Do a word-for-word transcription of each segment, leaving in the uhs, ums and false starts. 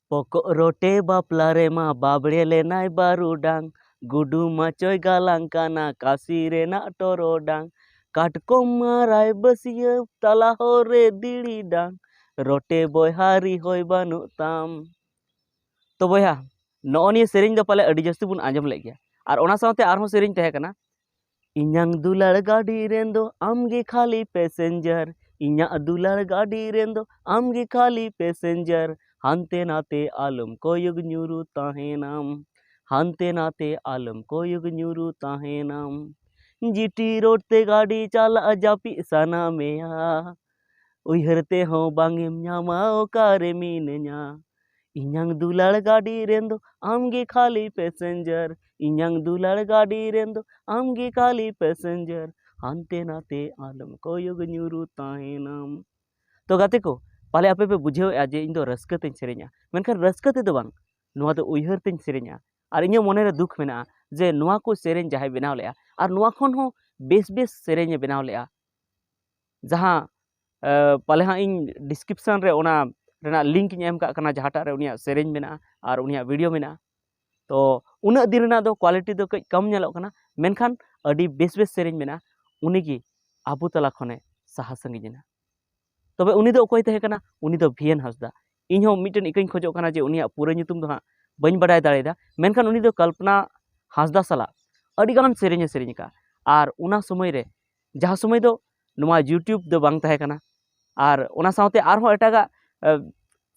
ᱯᱚᱠᱚᱜ ᱨᱚᱴᱮ ᱵᱟᱯᱞᱟ ᱨᱮᱢᱟ ᱵᱟᱵᱲᱮ ᱞᱮᱱᱟᱭ ᱵᱟᱹᱨᱩᱰᱟᱝ, ᱜᱩᱰᱩ ᱢᱟᱪᱚᱭ ᱜᱟᱞᱟᱝ ᱠᱟᱱᱟ ᱠᱟᱥᱤ ᱨᱮᱱᱟᱜ ᱴᱚᱨᱚᱰᱟᱝ, ᱠᱟᱴᱠᱚᱢ ᱢᱟ ᱨᱟᱭ ᱵᱟᱹᱥᱭᱟᱹ ᱛᱟᱞᱟ ᱦᱚᱨ ᱨᱮ ᱫᱤᱲᱤ ᱰᱟᱝ, ᱨᱚᱴᱮ ᱵᱚᱭᱦᱟ ᱨᱤᱦᱚᱭ ᱵᱟᱹᱱᱩᱜ ᱛᱟᱢ᱾ ᱛᱚ ᱵᱚᱭᱦᱟ, ᱱᱚᱜᱼᱚ ᱱᱤᱭᱟᱹ ᱥᱮᱨᱮᱧ ᱫᱚ ᱯᱟᱞᱮ ᱟᱹᱰᱤ ᱡᱟᱹᱥᱛᱤ ᱵᱚᱱ ᱟᱸᱡᱚᱢ ᱞᱮᱫ ᱜᱮᱭᱟ, ᱟᱨ ᱚᱱᱟ ᱥᱟᱶᱛᱮ ᱟᱨᱦᱚᱸ ᱥᱮᱨᱮᱧ ᱛᱟᱦᱮᱸ ᱠᱟᱱᱟ, ᱤᱧᱟᱝ ᱫᱩᱞᱟᱹᱲ ᱜᱟᱹᱰᱤ ᱨᱮᱱ ᱫᱚ ᱟᱢ ᱜᱮ ᱠᱷᱟᱹᱞᱤ passenger, ᱤᱧᱟᱜ ᱫᱩᱞᱟᱹᱲ ᱜᱟᱹᱰᱤ ᱨᱮᱱ ᱫᱚ ᱟᱢ ᱜᱮ ᱠᱷᱟᱹᱞᱤ passenger, ᱦᱟᱱᱛᱮ ᱱᱟᱛᱮ ᱟᱞᱚᱢ ᱠᱚᱭᱚᱜ ᱧᱩᱨᱩ ᱛᱟᱦᱮᱱᱟᱢ, ᱦᱟᱱᱛᱮ ᱱᱟᱛᱮ ᱟᱞᱚᱢ ᱠᱚᱭᱚᱜ ᱧᱩᱨᱩ ᱛᱟᱦᱮᱱᱟᱢ᱾ ᱡᱤᱴᱤ ᱨᱳᱰ ᱛᱮ ᱜᱟᱹᱰᱤ ᱪᱟᱞᱟᱜ ᱡᱟᱹᱯᱤᱫ ᱥᱟᱱᱟ ᱢᱮᱭᱟ, ᱩᱭᱦᱟᱹᱨ ᱛᱮᱦᱚᱸ ᱵᱟᱝ ᱮᱢ ᱧᱟᱢᱟ ᱚᱠᱟᱨᱮ ᱢᱤᱱᱟᱹᱧᱟ᱾ ᱤᱧᱟᱝ ᱫᱩᱞᱟᱹᱲ ᱜᱟᱹᱰᱤ ᱨᱮᱱ ᱫᱚ ᱟᱢ ᱜᱮ ᱠᱷᱟᱹᱞᱤ passenger, ᱤᱧᱟᱝ ᱫᱩᱞᱟᱹᱲ ᱜᱟᱹᱰᱤ ᱨᱮᱱ ᱫᱚ ᱟᱢ ᱜᱮ ᱠᱷᱟᱹᱞᱤ passenger, ᱦᱟᱱᱛᱮ ᱱᱟᱛᱮ ᱟᱞᱚᱢ ᱠᱚᱭᱚᱜ ᱧᱩᱨᱩ ᱛᱟᱦᱮᱱᱟᱢ᱾ ᱛᱚ ᱜᱟᱛᱮ ᱠᱚ, ᱯᱟᱞᱮ ᱟᱯᱮ ᱯᱮ ᱵᱩᱡᱷᱟᱹᱣᱮᱫᱼᱟ ᱡᱮ ᱤᱧ ᱫᱚ ᱨᱟᱹᱥᱠᱟᱹ ᱛᱮᱧ ᱥᱮᱨᱮᱧᱟ, ᱢᱮᱱᱠᱷᱟᱱ ᱨᱟᱹᱥᱠᱟᱹ ᱛᱮᱫᱚ ᱵᱟᱝ, ᱱᱚᱣᱟ ᱫᱚ ᱩᱭᱦᱟᱹᱨ ᱛᱮᱧ ᱥᱮᱨᱮᱧᱟ᱾ ᱟᱨ ᱤᱧᱟᱹᱜ ᱢᱚᱱᱮᱨᱮ ᱫᱩᱠ ᱢᱮᱱᱟᱜᱼᱟ ᱡᱮ ᱱᱚᱣᱟ ᱠᱚ ᱥᱮᱨᱮᱧ ᱡᱟᱦᱟᱸᱭ ᱵᱮᱱᱟᱣ ᱞᱮᱫᱼᱟ, ᱟᱨ ᱱᱚᱣᱟ ᱠᱷᱚᱱ ᱦᱚᱸ ᱵᱮᱥ ᱵᱮᱥ ᱥᱮᱨᱮᱧᱮ ᱵᱮᱱᱟᱣ ᱞᱮᱫᱼᱟ, ᱡᱟᱦᱟᱸ, ᱮ, ᱯᱟᱞᱮ ᱦᱟᱸᱜ ᱤᱧ description ᱨᱮ ᱚᱱᱟ ᱨᱮᱱᱟᱜ link ᱤᱧ ᱮᱢ ᱠᱟᱜ ᱠᱟᱱᱟ, ᱡᱟᱦᱟᱸᱴᱟᱜ ᱨᱮ ᱩᱱᱤᱭᱟᱜ ᱥᱮᱨᱮᱧ ᱢᱮᱱᱟᱜᱼᱟ ᱟᱨ ᱩᱱᱤᱭᱟᱜ video ᱢᱮᱱᱟᱜᱼᱟ᱾ ᱛᱚ ᱩᱱᱟᱹᱜ ᱫᱤᱱ ᱨᱮᱱᱟᱜ ᱫᱚ quality ᱫᱚ ᱠᱟᱹᱡ ᱠᱚᱢ ᱧᱮᱞᱚᱜ ᱠᱟᱱᱟ, ᱢᱮᱱᱠᱷᱟᱱ ᱟᱹᱰᱤ ᱵᱮᱥ ᱵᱮᱥ ᱥᱮᱨᱮᱧ ᱢᱮᱱᱟᱜᱼᱟ᱾ ᱩᱱᱤᱜᱮ ᱟᱵᱚ ᱛᱟᱞᱟ ᱠᱷᱚᱱᱮ ᱥᱟᱦᱟ ᱥᱟᱺᱜᱤᱧ ᱮᱱᱟ᱾ ᱛᱚᱵᱮ ᱩᱱᱤ ᱫᱚ ᱚᱠᱚᱭ ᱛᱟᱦᱮᱸ ᱠᱟᱱᱟ? ᱩᱱᱤ ᱫᱚ ᱵᱷᱤ ᱮᱱ ᱦᱟᱸᱥᱫᱟ᱾ ᱤᱧ ᱦᱚᱸ ᱢᱤᱫᱴᱮᱱ ᱤᱠᱟᱹᱧ ᱠᱷᱚᱡᱚᱜ ᱠᱟᱱᱟ ᱡᱮ ᱩᱱᱤᱭᱟᱜ ᱯᱩᱨᱟᱹ ᱧᱩᱛᱩᱢ ᱫᱚ ᱦᱟᱸᱜ ᱵᱟᱹᱧ ᱵᱟᱰᱟᱭ ᱫᱟᱲᱮᱭᱟᱫᱟ, ᱢᱮᱱᱠᱷᱟᱱ ᱩᱱᱤ ᱫᱚ ᱠᱚᱞᱯᱚᱱᱟ ᱦᱟᱸᱥᱫᱟ ᱥᱟᱞᱟᱜ ᱟᱹᱰᱤ ᱜᱟᱱ ᱥᱮᱨᱮᱧᱮ ᱥᱮᱨᱮᱧ ᱟᱠᱟᱫᱼᱟ᱾ ᱟᱨ ᱚᱱᱟ ᱥᱚᱢᱚᱭ ᱨᱮ, ᱡᱟᱦᱟᱸ ᱥᱚᱢᱚᱭ ᱫᱚ ᱱᱚᱣᱟ YouTube ᱫᱚ ᱵᱟᱝ ᱛᱟᱦᱮᱸ ᱠᱟᱱᱟ, ᱟᱨ ᱚᱱᱟ ᱥᱟᱶᱛᱮ ᱟᱨᱦᱚᱸ ᱮᱴᱟᱜᱟᱜ, ᱟ,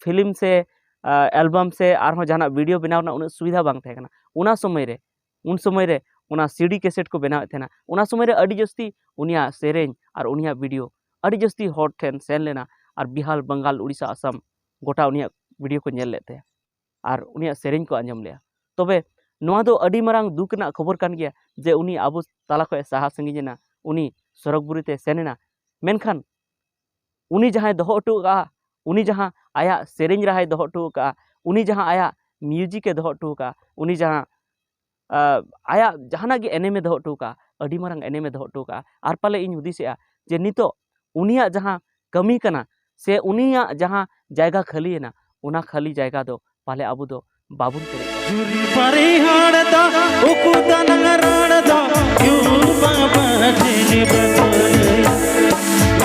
film ᱥᱮ, ᱟ, album ᱥᱮ ᱟᱨᱦᱚᱸ ᱡᱟᱦᱟᱱᱟᱜ video ᱵᱮᱱᱟᱣ ᱨᱮᱱᱟᱜ ᱩᱱᱟᱹᱜ ᱥᱩᱵᱤᱫᱷᱟ ᱵᱟᱝ ᱛᱟᱦᱮᱸ ᱠᱟᱱᱟ᱾ ᱚᱱᱟ ᱥᱚᱢᱚᱭ ᱨᱮ, ᱩᱱ ᱥᱚᱢᱚᱭ ᱨᱮ ᱚᱱᱟ ᱥᱤ ᱰᱤ cassette ᱠᱚ ᱵᱮᱱᱟᱣᱮᱫ ᱛᱟᱦᱮᱱᱟ᱾ ᱚᱱᱟ ᱥᱚᱢᱚᱭ ᱨᱮ ᱟᱹᱰᱤ ᱡᱟᱹᱥᱛᱤ ᱩᱱᱤᱭᱟᱜ ᱥᱮᱨᱮᱧ ᱟᱨ ᱩᱱᱤᱭᱟᱜ video ᱟᱹᱰᱤ ᱡᱟᱹᱥᱛᱤ ᱦᱚᱲ ᱴᱷᱮᱱ ᱥᱮᱱ ᱞᱮᱱᱟ, ᱟᱨ ᱵᱤᱦᱟᱨ, ᱵᱟᱝᱜᱟᱞ, ᱩᱲᱤᱥᱥᱟ, ᱟᱥᱟᱢ ᱜᱚᱴᱟ ᱩᱱᱤᱭᱟᱜ video ᱠᱚ ᱧᱮᱞ ᱞᱮᱫ ᱛᱟᱭᱟ ᱟᱨ ᱩᱱᱤᱭᱟᱜ ᱥᱮᱨᱮᱧ ᱠᱚ ᱟᱸᱡᱚᱢ ᱞᱮᱫᱼᱟ᱾ ᱛᱚᱵᱮ ᱱᱚᱣᱟ ᱫᱚ ᱟᱹᱰᱤ ᱢᱟᱨᱟᱝ ᱫᱩᱠ ᱨᱮᱱᱟᱜ ᱠᱷᱚᱵᱚᱨ ᱠᱟᱱ ᱜᱮᱭᱟ ᱡᱮ ᱩᱱᱤ ᱟᱵᱚ ᱛᱟᱞᱟ ᱠᱷᱚᱱ ᱥᱟᱦᱟ ᱥᱟᱺᱜᱤᱧ ᱮᱱᱟ, ᱩᱱᱤ ᱥᱚᱨᱚᱜᱽ ᱯᱩᱨᱤ ᱛᱮ ᱥᱮᱱ ᱮᱱᱟ᱾ ᱢᱮᱱᱠᱷᱟᱱ ᱩᱱᱤ ᱡᱟᱦᱟᱸᱭ ᱫᱚᱦᱚ ᱦᱚᱴᱚ ᱟᱠᱟᱫᱼᱟ, ᱩᱱᱤ ᱡᱟᱦᱟᱸ ᱟᱭᱟᱜ ᱥᱮᱨᱮᱧ ᱨᱟᱦᱟᱭ ᱫᱚᱦᱚ ᱦᱚᱴᱚ ᱟᱠᱟᱫᱼᱟ, ᱩᱱᱤ ᱡᱟᱦᱟᱸ ᱟᱭᱟᱜ music ᱮ ᱫᱚᱦᱚ ᱦᱚᱴᱚ ᱟᱠᱟᱫᱼᱟ, ᱩᱱᱤ ᱡᱟᱦᱟᱸ, ᱟ, ᱟᱭᱟᱜ ᱡᱟᱦᱟᱱᱟᱜ ᱜᱮ ᱮᱱᱮᱢᱮ ᱫᱚᱦᱚ ᱦᱚᱴᱚ ᱟᱠᱟᱫᱼᱟ, ᱟᱹᱰᱤ ᱢᱟᱨᱟᱝ ᱮᱱᱮᱢᱮ ᱫᱚᱦᱚ ᱦᱚᱴᱚ ᱟᱠᱟᱫᱼᱟ᱾ ᱟᱨ ᱯᱟᱞᱮ ᱤᱧ ᱦᱩᱫᱤᱥᱮᱜᱼᱟ ᱡᱮ ᱱᱤᱛᱚᱜ ᱩᱱᱤᱭᱟᱜ ᱡᱟᱦᱟᱸ ᱠᱟᱹᱢᱤ ᱠᱟᱱᱟ ᱥᱮ ᱩᱱᱤᱭᱟᱜ ᱡᱟᱦᱟᱸ ᱡᱟᱭᱜᱟ ᱠᱷᱟᱹᱞᱤᱭᱮᱱᱟ, ᱚᱱᱟ ᱠᱷᱟᱹᱞᱤ ᱡᱟᱭᱜᱟ ᱫᱚ ᱯᱟᱞᱮ ᱟᱵᱚ ᱫᱚ ᱵᱟᱵᱚᱱ ᱯᱮᱨᱮᱡ ᱫᱟᱲᱮᱭᱟᱜᱼᱟ᱾ ᱡᱩᱨᱤ ᱯᱟᱨᱤᱦᱟᱲ ᱫᱚ ᱩᱠᱩ ᱫᱟᱱᱟᱝ ᱨᱟᱲ ᱫᱚ ᱭᱩ ᱵᱟᱵᱟ ᱴᱷᱮᱱ ᱵᱟᱹᱞᱟᱹᱭ,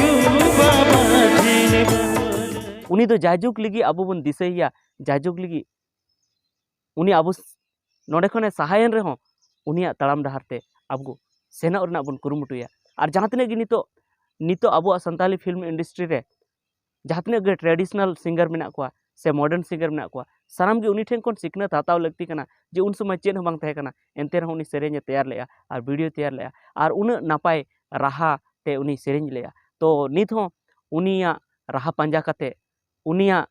ᱭᱩ ᱵᱟᱵᱟ ᱴᱷᱮᱱ ᱵᱟᱹᱞᱟᱹᱭ᱾ ᱩᱱᱤ ᱫᱚ ᱡᱟᱭᱡᱩᱜᱽ ᱞᱟᱹᱜᱤᱫ ᱟᱵᱚ ᱵᱚᱱ ᱫᱤᱥᱟᱹᱭᱮᱭᱟ, ᱡᱟᱭᱡᱩᱜᱽ ᱞᱟᱹᱜᱤᱫ ᱩᱱᱤ ᱟᱵᱚ ᱱᱚᱰᱮ ᱠᱷᱚᱱᱮ ᱥᱟᱦᱟᱭᱮᱱ ᱨᱮᱦᱚᱸ ᱩᱱᱤᱭᱟᱜ ᱛᱟᱲᱟᱢ ᱰᱟᱦᱟᱨ ᱛᱮ ᱟᱵᱚ ᱥᱮᱱᱚᱜ ᱨᱮᱱᱟᱜ ᱵᱚᱱ ᱠᱩᱨᱩᱢᱩᱴᱩᱭᱟ᱾ ᱟᱨ ᱡᱟᱦᱟᱸ ᱛᱤᱱᱟᱹᱜ ᱜᱮ ᱱᱤᱛᱚᱜ ᱱᱤᱛᱚᱜ ᱟᱵᱚᱣᱟᱜ ᱥᱟᱱᱛᱟᱞᱤ ᱯᱷᱤᱞᱢ ᱤᱱᱰᱟᱥᱴᱨᱤ ᱨᱮ ᱡᱟᱦᱟᱸ ᱛᱤᱱᱟᱹᱜ ᱜᱮ ᱴᱨᱮᱰᱤᱥᱚᱱᱟᱞ ᱥᱤᱝᱜᱟᱨ ᱢᱮᱱᱟᱜ ᱠᱚᱣᱟ ᱥᱮ ᱢᱚᱰᱟᱨᱱ ᱥᱤᱝᱜᱟᱨ ᱢᱮᱱᱟᱜ ᱠᱚᱣᱟ, ᱥᱟᱱᱟᱢ ᱜᱮ ᱩᱱᱤ ᱴᱷᱮᱱ ᱠᱷᱚᱱ ᱥᱤᱠᱷᱱᱟᱹᱛ ᱦᱟᱛᱟᱣ ᱞᱟᱹᱠᱛᱤ ᱠᱟᱱᱟ᱾ ᱡᱮ ᱩᱱ ᱥᱚᱢᱚᱭ ᱪᱮᱫ ᱦᱚᱸ ᱵᱟᱝ ᱛᱟᱦᱮᱸ ᱠᱟᱱᱟ, ᱮᱱᱛᱮ ᱨᱮᱦᱚᱸ ᱩᱱᱤ ᱥᱮᱨᱮᱧ ᱮ ᱛᱮᱭᱟᱨ ᱞᱮᱜᱼᱟ ᱟᱨ ᱵᱷᱤᱰᱤᱭᱳ ᱛᱮᱭᱟᱨ ᱞᱮᱜᱼᱟ ᱟᱨ ᱩᱱᱟᱹᱜ ᱱᱟᱯᱟᱭ ᱨᱟᱦᱟ ᱛᱮ ᱩᱱᱤ ᱥᱮᱨᱮᱧ ᱞᱮᱜᱼᱟ᱾ ᱛᱚ ᱱᱤᱛ ᱦᱚᱸ ᱩᱱᱤᱭᱟᱜ ᱨᱟᱦᱟ ᱯᱟᱸᱡᱟ ᱠᱟᱛᱮ ᱩᱱᱤᱭᱟᱜ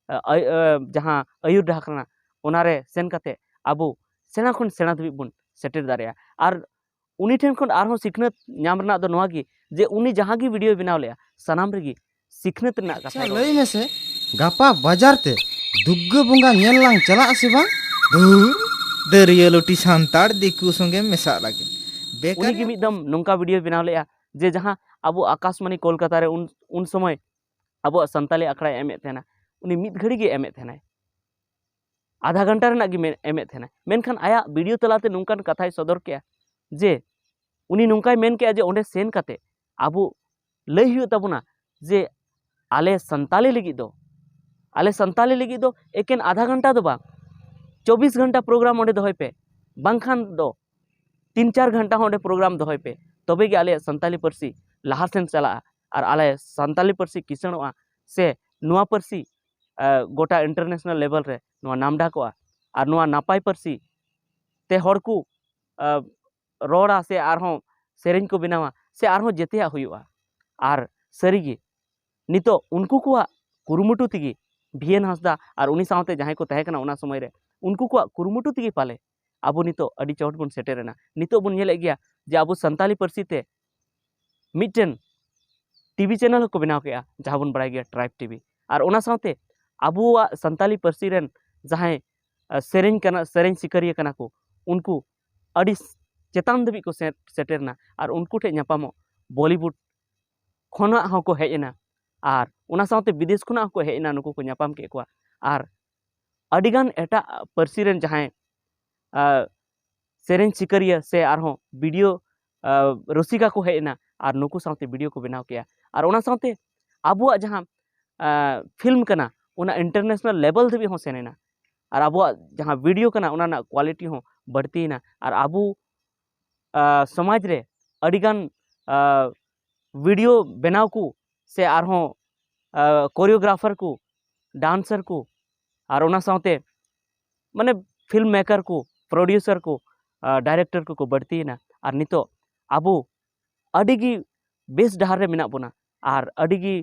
ᱟᱹ, ᱟᱹᱭ-, ᱟᱹ, ᱡᱟᱦᱟᱸ ᱟᱹᱭᱩᱨ ᱰᱟᱦᱟᱨ ᱠᱟᱱᱟ, ᱚᱱᱟᱨᱮ ᱥᱮᱱ ᱠᱟᱛᱮ ᱟᱵᱚ ᱥᱮᱬᱟ ᱠᱷᱚᱱ ᱥᱮᱬᱟ ᱫᱷᱟᱹᱵᱤᱡ ᱵᱚᱱ ᱥᱮᱴᱮᱨ ᱫᱟᱲᱮᱭᱟᱜᱼᱟ᱾ ᱟᱨ ᱩᱱᱤ ᱴᱷᱮᱱ ᱠᱷᱚᱱ ᱟᱨᱦᱚᱸ ᱥᱤᱠᱷᱱᱟᱹᱛ ᱧᱟᱢ ᱨᱮᱱᱟᱜ ᱫᱚ ᱱᱚᱣᱟ ᱜᱮ ᱡᱮ ᱩᱱᱤ ᱡᱟᱦᱟᱸ ᱜᱮ ᱵᱷᱤᱰᱤᱭᱳ ᱵᱮᱱᱟᱣ ᱞᱮᱜᱼᱟ, ᱥᱟᱱᱟᱢ ᱨᱮᱜᱮ ᱥᱤᱠᱷᱱᱟᱹᱛ ᱨᱮᱱᱟᱜ ᱠᱟᱛᱷᱟ ᱟᱪᱪᱷᱟ, ᱞᱟᱹᱭ ᱢᱮᱥᱮ, ᱜᱟᱯᱟ ᱵᱟᱡᱟᱨ ᱛᱮ ᱫᱩᱨᱜᱟᱹ ᱵᱚᱸᱜᱟ ᱧᱮᱞ ᱞᱟᱝ ᱪᱟᱞᱟᱜ ᱟᱥᱮ ᱵᱟᱝ? ᱫᱷᱩᱨ, ᱫᱟᱹᱨᱭᱟᱹ ᱞᱩᱴᱤ ᱥᱟᱱᱛᱟᱲ ᱫᱤᱠᱩ ᱥᱚᱸᱜᱮ ᱢᱮᱥᱟᱜ ᱞᱟᱹᱜᱤᱫ᱾ ᱩᱱᱤ ᱜᱮ ᱢᱤᱫ ᱫᱚᱢ ᱱᱚᱝᱠᱟ ᱵᱷᱤᱰᱤᱭᱳ ᱵᱮᱱᱟᱣ ᱞᱮᱜᱼᱟ ᱡᱮ ᱡᱟᱦᱟᱸ ᱟᱵᱚ ᱟᱠᱟᱥᱢᱟᱱᱤ ᱠᱳᱞᱠᱟᱛᱟ ᱨᱮ ᱩᱱ, ᱩᱱ ᱥᱚᱢᱚᱭ ᱟᱵᱚᱣᱟᱜ ᱥᱟᱱᱛᱟᱞᱤ ᱟᱠᱷᱲᱟᱭ ᱮᱢᱮᱫ ᱛᱟᱦᱮᱱᱟ, ᱩᱱᱤ ᱢᱤᱫ ᱜᱷᱟᱹᱲᱤ ᱜᱮ ᱮᱢᱮᱫ ᱛᱟᱦᱮᱱᱟᱭ, ᱟᱫᱷᱟ ᱜᱷᱚᱱᱴᱟ ᱨᱮᱱᱟᱜ ᱜᱮ ᱢᱮ-, ᱮᱢᱮᱫ ᱛᱟᱦᱮᱱᱟᱭ᱾ ᱢᱮᱱᱠᱷᱟᱱ ᱟᱭᱟᱜ ᱵᱷᱤᱰᱤᱭᱳ ᱛᱟᱞᱟᱛᱮ ᱱᱚᱝᱠᱟᱱ ᱠᱟᱛᱷᱟᱭ ᱥᱚᱫᱚᱨ ᱠᱮᱜᱼᱟ ᱡᱮ ᱩᱱᱤ ᱱᱚᱝᱠᱟᱭ ᱢᱮᱱ ᱠᱮᱜᱼᱟ ᱡᱮ ᱚᱸᱰᱮ ᱥᱮᱱ ᱠᱟᱛᱮ ᱟᱵᱚ ᱞᱟᱹᱭ ᱦᱩᱭᱩᱜ ᱛᱟᱵᱚᱱᱟ ᱡᱮ ᱟᱞᱮ ᱥᱟᱱᱛᱟᱞᱤ ᱞᱟᱹᱜᱤᱫ ᱫᱚ, ᱟᱞᱮ ᱥᱟᱱᱛᱟᱞᱤ ᱞᱟᱹᱜᱤᱫ ᱫᱚ ᱮᱠᱮᱱ ᱟᱫᱷᱟ ᱜᱷᱚᱱᱴᱟ ᱫᱚ ᱵᱟᱝ, ᱪᱚᱵᱵᱤᱥ ᱜᱷᱚᱱᱴᱟ ᱯᱨᱳᱜᱨᱟᱢ ᱚᱸᱰᱮ ᱫᱚᱦᱚᱭ ᱯᱮ, ᱵᱟᱝᱠᱷᱟᱱ ᱫᱚ ᱛᱤᱱ ᱪᱟᱨ ᱜᱷᱚᱱᱴᱟ ᱦᱚᱸ ᱚᱸᱰᱮ ᱯᱨᱳᱜᱨᱟᱢ ᱫᱚᱦᱚᱭ ᱯᱮ, ᱛᱚᱵᱮ ᱜᱮ ᱟᱞᱮᱭᱟᱜ ᱥᱟᱱᱛᱟᱞᱤ ᱯᱟᱹᱨᱥᱤ ᱞᱟᱦᱟ ᱥᱮᱱ ᱪᱟᱞᱟᱜᱼᱟ ᱟᱨ ᱟᱞᱮ ᱥᱟᱱᱛᱟᱞᱤ ᱯᱟᱹᱨᱥᱤ ᱠᱤᱥᱟᱹᱬᱚᱜᱼᱟ ᱥᱮ ᱱᱚᱣᱟ ᱯᱟᱹᱨᱥᱤ, ᱟᱸ, ᱜᱚᱴᱟ ᱤᱱᱴᱟᱨᱱᱮᱥᱱᱟᱞ ᱞᱮᱵᱮᱞ ᱨᱮ ᱱᱚᱣᱟ ᱱᱟᱢᱰᱟᱠᱚᱜᱼᱟ ᱟᱨ ᱱᱚᱣᱟ ᱱᱟᱯᱟᱭ ᱯᱟᱹᱨᱥᱤ ᱛᱮ ᱦᱚᱲ ᱠᱚ, ᱟᱸ, ᱨᱚᱲᱟ ᱥᱮ ᱟᱨᱦᱚᱸ ᱥᱮᱨᱮᱧ ᱠᱚ ᱵᱮᱱᱟᱣᱟ ᱥᱮ ᱟᱨᱦᱚᱸ ᱡᱮᱛᱮᱭᱟᱜ ᱦᱩᱭᱩᱜᱼᱟ᱾ ᱟᱨ ᱥᱟᱹᱨᱤᱜᱮ ᱱᱤᱛᱚᱜ ᱩᱱᱠᱩ ᱠᱚᱣᱟᱜ ᱠᱩᱨᱩᱢᱩᱴᱩ ᱛᱮᱜᱮ ᱵᱷᱤ ᱮᱱ ᱦᱟᱸᱥᱫᱟ ᱟᱨ ᱩᱱᱤ ᱥᱟᱶᱛᱮ ᱡᱟᱦᱟᱸᱭ ᱠᱚ ᱛᱟᱦᱮᱸ ᱠᱟᱱᱟ ᱚᱱᱟ ᱥᱚᱢᱚᱭ ᱨᱮ, ᱩᱱᱠᱩ ᱠᱚᱣᱟᱜ ᱠᱩᱨᱩᱢᱩᱴᱩ ᱛᱮᱜᱮ ᱯᱟᱞᱮ ᱟᱵᱚ ᱱᱤᱛᱚᱜ ᱟᱹᱰᱤ ᱪᱚᱴ ᱵᱚᱱ ᱥᱮᱴᱮᱨ ᱮᱱᱟ᱾ ᱱᱤᱛᱚᱜ ᱵᱚᱱ ᱧᱮᱞᱮᱫ ᱜᱮᱭᱟ ᱡᱮ ᱟᱵᱚ ᱥᱟᱱᱛᱟᱞᱤ ᱯᱟᱹᱨᱥᱤ ᱛᱮ ᱢᱤᱫᱴᱮᱱ ᱴᱤᱵᱷᱤ ᱪᱮᱱᱮᱞ ᱦᱚᱸᱠᱚ ᱵᱮᱱᱟᱣ ᱠᱮᱜᱼᱟ, ᱡᱟᱦᱟᱸ ᱵᱚᱱ ᱵᱟᱲᱟᱭ ᱜᱮᱭᱟ ᱴᱨᱟᱭᱤᱵᱽ ᱴᱤᱵᱷᱤ᱾ ᱟᱨ ᱚᱱᱟ ᱥᱟᱶᱛᱮ ᱟᱵᱚᱣᱟᱜ ᱥᱟᱱᱛᱟᱞᱤ ᱯᱟᱹᱨᱥᱤ ᱨᱮᱱ ᱡᱟᱦᱟᱸᱭ, ᱟᱸ, ᱥᱮᱨᱮᱧ ᱠᱟᱱᱟ, ᱥᱮᱨᱮᱧ ᱥᱤᱠᱟᱹᱨᱤᱭᱟᱹ ᱠᱟᱱᱟ ᱠᱚ, ᱩᱱᱠᱩ ᱟᱹᱰᱤ ᱪᱮᱛᱟᱱ ᱫᱷᱟᱹᱵᱤᱡ ᱠᱚ ᱥᱮ-, ᱥᱮᱴᱮᱨ ᱮᱱᱟ᱾ ᱟᱨ ᱩᱱᱠᱩ ᱴᱷᱮᱱ ᱧᱟᱯᱟᱢᱚᱜ ᱵᱚᱞᱤᱣᱩᱰ ᱠᱷᱚᱱᱟᱜ ᱦᱚᱸᱠᱚ ᱦᱮᱡ ᱮᱱᱟ ᱟᱨ ᱚᱱᱟ ᱥᱟᱶᱛᱮ ᱵᱤᱫᱮᱥ ᱠᱷᱚᱱᱟᱜ ᱦᱚᱸᱠᱚ ᱦᱮᱡ ᱮᱱᱟ, ᱱᱩᱠᱩ ᱠᱚ ᱧᱟᱯᱟᱢ ᱠᱮᱫ ᱠᱚᱣᱟ᱾ ᱟᱨ ᱟᱹᱰᱤᱜᱟᱱ ᱮᱴᱟᱜ ᱯᱟᱹᱨᱥᱤ ᱨᱮᱱ ᱡᱟᱦᱟᱸᱭ ᱥᱮᱨᱮᱧ ᱥᱤᱠᱟᱹᱨᱤᱭᱟᱹ ᱥᱮ ᱟᱨᱦᱚᱸ ᱵᱷᱤᱰᱤᱭᱳ ᱨᱩᱥᱤᱠᱟ ᱠᱚ ᱦᱮᱡ ᱮᱱᱟ ᱟᱨ ᱱᱩᱠᱩ ᱥᱟᱶᱛᱮ ᱵᱷᱤᱰᱤᱭᱳ ᱠᱚ ᱵᱮᱱᱟᱣ ᱠᱮᱜᱼᱟ᱾ ᱟᱨ ᱚᱱᱟ ᱥᱟᱶᱛᱮ ᱟᱵᱚᱣᱟᱜ ᱡᱟᱦᱟᱸ ᱯᱷᱤᱞᱢ ᱠᱟᱱᱟ, ᱚᱱᱟ ᱤᱱᱴᱟᱨᱱᱮᱥᱱᱟᱞ ᱞᱮᱵᱮᱞ ᱫᱷᱟᱹᱵᱤᱡ ᱦᱚᱸ ᱥᱮᱱ ᱮᱱᱟ᱾ ᱟᱨ ᱟᱵᱚᱣᱟᱜ ᱡᱟᱦᱟᱸ ᱵᱷᱤᱰᱤᱭᱳ ᱠᱟᱱᱟ, ᱚᱱᱟ ᱨᱮᱱᱟᱜ ᱠᱳᱣᱟᱞᱤᱴᱤ ᱦᱚᱸ ᱵᱟᱹᱲᱛᱤᱭᱮᱱᱟ᱾ ᱟᱨ ᱟᱵᱚ ᱥᱚᱢᱟᱡᱽ ᱨᱮ ᱟᱹᱰᱤᱜᱟᱱ ᱵᱷᱤᱰᱤᱭᱳ ᱵᱮᱱᱟᱣ ᱠᱚ ᱥᱮ ᱟᱨᱦᱚᱸ ᱠᱳᱨᱤᱭᱳᱜᱨᱟᱯᱷᱟᱨ ᱠᱚ, ᱰᱟᱱᱥᱟᱨ ᱠᱚ, ᱟᱨ ᱚᱱᱟ ᱥᱟᱶᱛᱮ ᱢᱟᱱᱮ ᱯᱷᱤᱞᱢ ᱢᱮᱠᱟᱨ ᱠᱚ, ᱯᱨᱚᱰᱭᱩᱥᱟᱨ ᱠᱚ, ᱰᱟᱭᱨᱮᱠᱴᱚᱨ ᱠᱚᱠᱚ ᱵᱟᱹᱲᱛᱤᱭᱮᱱᱟ᱾ ᱟᱨ ᱱᱤᱛᱚᱜ ᱟᱵᱚ ᱟᱹᱰᱤ ᱜᱮ ᱵᱮᱥ ᱰᱟᱦᱟᱨ ᱨᱮ ᱢᱮᱱᱟᱜ ᱵᱚᱱᱟ ᱟᱨ ᱟᱹᱰᱤ ᱜᱮ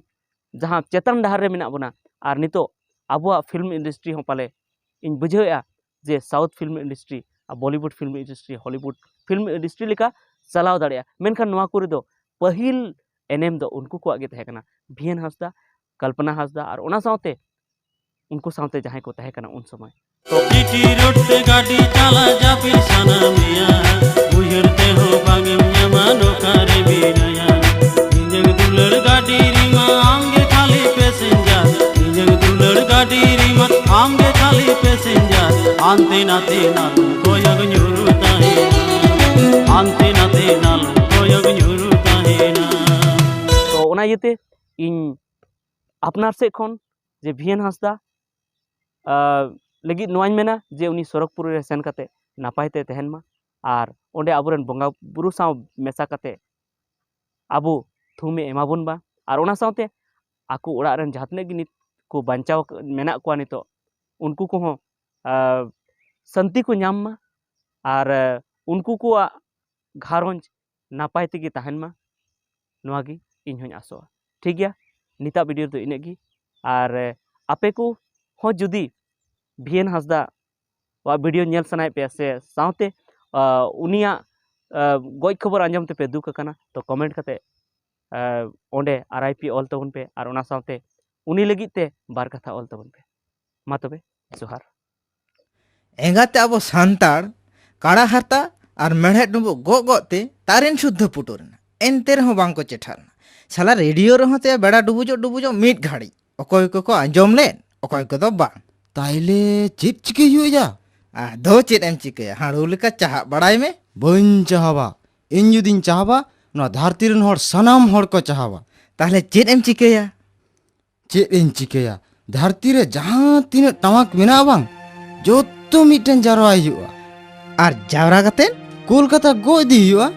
ᱡᱟᱦᱟᱸ ᱪᱮᱛᱟᱱ ᱰᱟᱦᱟᱨ ᱨᱮ ᱢᱮᱱᱟᱜ ᱵᱚᱱᱟ᱾ ᱟᱨ ᱱᱤᱛᱚᱜ ᱟᱵᱚᱣᱟᱜ ᱯᱷᱤᱞᱢ ᱤᱱᱰᱟᱥᱴᱨᱤ ᱦᱚᱸ ᱯᱟᱞᱮ ᱤᱧ ᱵᱩᱡᱷᱟᱹᱣᱮᱫᱼᱟ ᱡᱮ ᱥᱟᱣᱩᱛᱷ ᱯᱷᱤᱞᱢ ᱤᱱᱰᱟᱥᱴᱨᱤ ᱟᱨ Bollywood film industry, Hollywood film industry ᱞᱮᱠᱟ ᱪᱟᱞᱟᱣ ᱫᱟᱲᱮᱭᱟᱜᱼᱟ᱾ ᱢᱮᱱᱠᱷᱟᱱ ᱱᱚᱣᱟ ᱠᱚᱨᱮ ᱫᱚ ᱯᱟᱹᱦᱤᱞ ᱮᱱᱮᱢ ᱫᱚ ᱩᱱᱠᱩ ᱠᱚᱣᱟᱜ ᱜᱮ ᱛᱟᱦᱮᱸ ᱠᱟᱱᱟ, ᱵᱷᱤ ᱮᱱ ᱦᱟᱸᱥᱫᱟ, ᱠᱚᱞᱯᱚᱱᱟ ᱦᱟᱸᱥᱫᱟ, ᱟᱨ ᱚᱱᱟ ᱥᱟᱶᱛᱮ ᱩᱱᱠᱩ ᱥᱟᱶᱛᱮ ᱡᱟᱦᱟᱸᱭ ᱠᱚ ᱛᱟᱦᱮᱸ ᱠᱟᱱᱟ ᱩᱱ ᱥᱚᱢᱚᱭ᱾ ᱡᱤᱴᱤ ᱨᱳᱰ ᱛᱮ ᱜᱟᱹᱰᱤ ᱪᱟᱞᱟᱜ ᱡᱟᱹᱯᱤᱫ ᱥᱟᱱᱟ ᱢᱮᱭᱟ, ᱩᱭᱦᱟᱹᱨ ᱛᱮᱦᱚᱸ ᱵᱟᱝ ᱮᱢ ᱧᱟᱢᱟ ᱱᱚᱠᱟ ᱨᱮ ᱢᱮᱱᱟᱭᱟ᱾ ᱤᱧᱟᱹᱝ ᱫᱩᱞᱟᱹᱲ ᱜᱟᱹᱰᱤ ᱨᱮᱢᱟ ᱟᱢ ᱜᱮ ᱠᱷᱟᱹᱞᱤ ᱯᱮᱥᱮᱧᱡᱟᱨ, ᱤᱧᱟᱹᱝ ᱫᱩᱞᱟᱹᱲ ᱜᱟᱹᱰᱤ ᱨᱮᱢᱟ ᱟᱢ ᱜᱮ ᱠᱷᱟᱹᱞᱤ ᱯᱮᱥᱮᱧᱡᱟᱨ᱾ ᱦᱟᱱᱛᱮ ᱱᱟᱛᱮ ᱱᱟᱞᱚᱢ ᱠᱚᱭᱚᱜ ᱧᱩᱨᱩ ᱛᱟᱦᱮᱱᱟ, ᱦᱟᱱᱛᱮ ᱱᱟᱛᱮ ᱱᱟᱞᱚᱢ ᱠᱚᱭᱚᱜ ᱧᱩᱨᱩ ᱛᱟᱦᱮᱱᱟ᱾ ᱛᱚ ᱚᱱᱟ ᱤᱭᱟᱹᱛᱮ ᱤᱧ ᱟᱯᱱᱟᱨ ᱥᱮᱫ ᱠᱷᱚᱱ ᱡᱮ ᱵᱷᱤ ᱮᱱ ᱦᱟᱸᱥᱫᱟ ᱞᱟᱹᱜᱤᱫ ᱱᱚᱣᱟᱧ ᱢᱮᱱᱟ ᱡᱮ ᱩᱱᱤ ᱥᱚᱨᱚᱜᱽᱯᱩᱨᱤ ᱨᱮ ᱥᱮᱱ ᱠᱟᱛᱮ ᱱᱟᱯᱟᱭ ᱛᱮ ᱛᱟᱦᱮᱱ ᱢᱟ ᱟᱨ ᱚᱸᱰᱮ ᱟᱵᱚᱨᱮᱱ ᱵᱚᱸᱜᱟ ᱵᱩᱨᱩ ᱥᱟᱶ ᱢᱮᱥᱟ ᱠᱟᱛᱮ ᱟᱵᱚ ᱛᱷᱩᱢᱮ ᱮᱢᱟ ᱵᱚᱱ ᱢᱟ᱾ ᱟᱨ ᱚᱱᱟ ᱥᱟᱶᱛᱮ ᱟᱠᱚ ᱚᱲᱟᱜ ᱨᱮᱱ ᱡᱟᱦᱟᱸ ᱛᱤᱱᱟᱹᱜ ᱜᱮ ᱱᱤᱛ ᱠᱚ ᱵᱟᱧᱪᱟᱣ ᱢᱮᱱᱟᱜ ᱠᱚᱣᱟ ᱱᱤᱛᱚᱜ, ᱩᱱᱠᱩ ᱠᱚᱦᱚᱸ ᱥᱟᱹᱱᱛᱤ ᱠᱚ ᱧᱟᱢ ᱢᱟ ᱟᱨ ᱩᱱᱠᱩ ᱠᱚᱣᱟᱜ ᱜᱷᱟᱨᱚᱸᱡᱽ ᱱᱟᱯᱟᱭ ᱛᱮᱜᱮ ᱛᱟᱦᱮᱱ ᱢᱟ, ᱱᱚᱣᱟ ᱜᱮ ᱤᱧ ᱦᱚᱧ ᱟᱥᱚᱜᱼᱟ᱾ ᱴᱷᱤᱠ ᱜᱮᱭᱟ, ᱱᱤᱛᱟᱜ ᱵᱷᱤᱰᱤᱭᱳ ᱨᱮᱫᱚ ᱤᱱᱟᱹᱜ ᱜᱮ᱾ ᱟᱨ ᱟᱯᱮ ᱠᱚ ᱦᱚᱸ ᱡᱩᱫᱤ ᱵᱷᱤ ᱮᱱ ᱦᱟᱸᱥᱫᱟ ᱣᱟᱜ ᱵᱷᱤᱰᱤᱭᱳ ᱧᱮᱞ ᱥᱟᱱᱟᱭᱮᱫ ᱯᱮᱭᱟ ᱥᱮ ᱥᱟᱶᱛᱮ ᱩᱱᱤᱭᱟᱜ ᱜᱚᱡ ᱠᱷᱚᱵᱚᱨ ᱟᱸᱡᱚᱢ ᱛᱮᱯᱮ ᱫᱩᱠ ᱟᱠᱟᱱᱟ, ᱛᱚ ᱠᱚᱢᱮᱱᱴ ᱠᱟᱛᱮ ᱚᱸᱰᱮ ᱟᱨ ᱟᱭ ᱯᱤ ᱚᱞ ᱛᱟᱵᱚᱱ ᱯᱮ ᱟᱨ ᱚᱱᱟ ᱥᱟᱶᱛᱮ ᱩᱱᱤ ᱞᱟᱹᱜᱤᱫ ᱛᱮ ᱵᱟᱨ ᱠᱟᱛᱷᱟ ᱚᱞ ᱛᱟᱵᱚᱱ ᱯᱮ᱾ ᱢᱟ ᱛᱚᱵᱮ, ᱡᱚᱦᱟᱨ᱾ ᱮᱸᱜᱟᱛᱮ ᱟᱵᱚ ᱥᱟᱱᱛᱟᱲ ᱠᱟᱲᱟ ᱦᱟᱨᱛᱟ ᱟᱨ ᱢᱮᱲᱦᱮᱫ ᱰᱩᱸᱵᱩᱜ ᱜᱚᱜ ᱜᱚᱜ ᱛᱮ ᱛᱟᱨᱮᱱ ᱥᱩᱫᱽᱫᱷᱚ ᱯᱩᱴᱩᱨ ᱮᱱᱟ᱾ ᱮᱱᱛᱮ ᱨᱮᱦᱚᱸ ᱵᱟᱝ ᱠᱚ ᱪᱮᱴᱷᱟ ᱞᱮᱱᱟ᱾ ᱥᱟᱞᱟ ᱨᱮᱰᱤᱭᱳ ᱨᱮᱦᱚᱸ ᱛᱮ ᱵᱮᱲᱟ ᱰᱩᱵᱩᱡᱚᱜ ᱰᱩᱵᱩᱡᱚᱜ ᱢᱤᱫ ᱜᱷᱟᱹᱲᱤᱡ ᱚᱠᱚᱭ ᱠᱚᱠᱚ ᱟᱸᱡᱚᱢ ᱞᱮᱫ ᱚᱠᱚᱭ ᱠᱚᱫᱚ ᱵᱟᱝ᱾ ᱛᱟᱭᱞᱮ ᱪᱮᱫ ᱪᱤᱠᱟᱹᱭ ᱦᱩᱭᱩᱜᱼᱟ ᱭᱟ? ᱟᱫᱚ ᱪᱮᱫ ᱮᱢ ᱪᱤᱠᱟᱹᱭᱟ, ᱦᱟᱹᱬᱩ ᱞᱮᱠᱟ ᱪᱟᱦᱟᱵ ᱵᱟᱲᱟᱭ ᱢᱮ᱾ ᱵᱟᱹᱧ ᱪᱟᱦᱟᱵᱟ᱾ ᱤᱧ ᱡᱩᱫᱤᱧ ᱪᱟᱦᱟᱵᱟ, ᱱᱚᱣᱟ ᱫᱷᱟᱹᱨᱛᱤ ᱨᱮᱱ ᱦᱚᱲ, ᱥᱟᱱᱟᱢ ᱦᱚᱲ ᱠᱚ ᱪᱟᱦᱟᱵᱟ᱾ ᱛᱟᱦᱞᱮ ᱪᱮᱫ ᱮᱢ ᱪᱤᱠᱟᱹᱭᱟ? ᱪᱮᱫ ᱤᱧ ᱪᱤᱠᱟᱹᱭᱟ? ᱫᱷᱟᱹᱨᱛᱤ ᱨᱮ ᱡᱟᱦᱟᱸ ᱛᱤᱱᱟᱹᱜ ᱴᱟᱢᱟᱠ ᱢᱮᱱᱟᱜᱼᱟ ᱵᱟᱝ, ᱡᱚᱛᱚ ᱢᱤᱫᱴᱮᱱ ᱡᱟᱨᱣᱟᱭ ᱦᱩᱭᱩᱜᱼᱟ᱾ ᱟᱨ ᱡᱟᱣᱨᱟ ᱠᱟᱛᱮ? ᱠᱳᱞᱠᱟᱛᱟ ᱜᱚᱜ ᱤᱫᱤ ᱦᱩᱭᱩᱜᱼᱟ᱾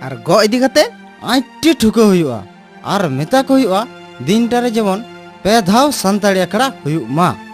ᱟᱨ ᱜᱚᱜ ᱤᱫᱤ ᱠᱟᱛᱮ? ᱟᱡᱴᱮ ᱴᱷᱩᱠᱟᱹ ᱦᱩᱭᱩᱜᱼᱟ᱾ ᱟᱨ ᱢᱮᱛᱟ ᱠᱚ ᱦᱩᱭᱩᱜᱼᱟ, ᱫᱤᱱᱴᱟ ᱨᱮ ᱡᱮᱢᱚᱱ ᱯᱮ ᱫᱷᱟᱣ ᱥᱟᱱᱛᱟᱲᱤ ᱟᱠᱷᱲᱟ ᱦᱩᱭᱩᱜ ᱢᱟ᱾